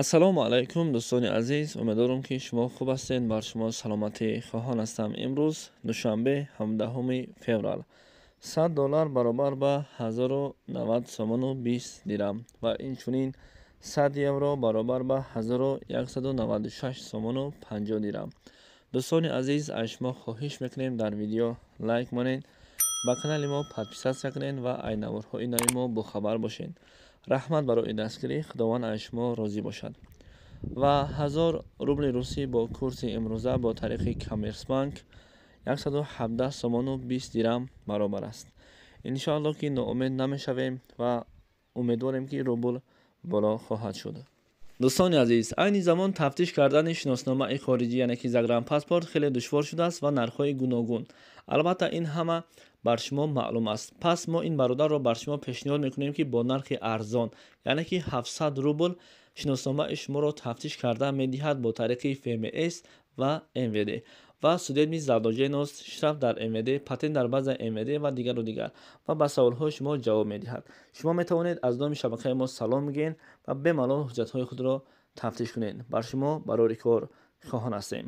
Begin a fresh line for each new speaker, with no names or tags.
Ассалому алайкум, дӯстони азиз. Умедворам, ки шумо хуб ҳастед. Бар шумо саломатӣ хоҳон ҳастам. Имрӯз душанбе, 17 феврал. 100 доллар баробар ба 1090 сомону 20 дирам ва инчунин 100 евро баробар ба 1196 сомону 50 дирам. Дӯстони азиз, аз шумо хоҳиш мекунем, дар видео лайк монед, ба канали мо подписаться кунед ва аз наворҳои нави мо бохабар бошед. Раҳмат барои дастгирӣ, Худованд аз шумо розӣ бошад. Ва 1000 рубли русӣ бо курси имрӯза бо тариқи Коммерсбанк 117 сомону 20 дирам баробар аст. Иншоалло, ки ноумед намешавем ва умедворем, ки рубл боло хоҳад шуд. Дӯстони азиз, айни замон тафтиш кардани шиносномаи хориҷӣ, яъне ки загранпаспорт, хеле душвор шудааст ва нархҳои гуногун. Албатта, ин ҳама бар шумо маълум аст. Пас мо ин бародарро бар шумо пешниҳод мекунем, ки бо нархи арзон, яъне ки 700 рубл, шиносномаи шуморо тафтиш карда медиҳад бо тариқи ФМС ва МВД ва судебный задолженность, штраф дар МВД, патент дар базаи МВД ва дигару дигар, ва ба саволҳои шумо ҷавоб медиҳад. Шумо метавонед аз номи шабакаи мо салом бигӯед ва бемалол ҳуҷҷатҳои худро тафтиш кунед. Бар шумо барори кор хоҳон ҳастем.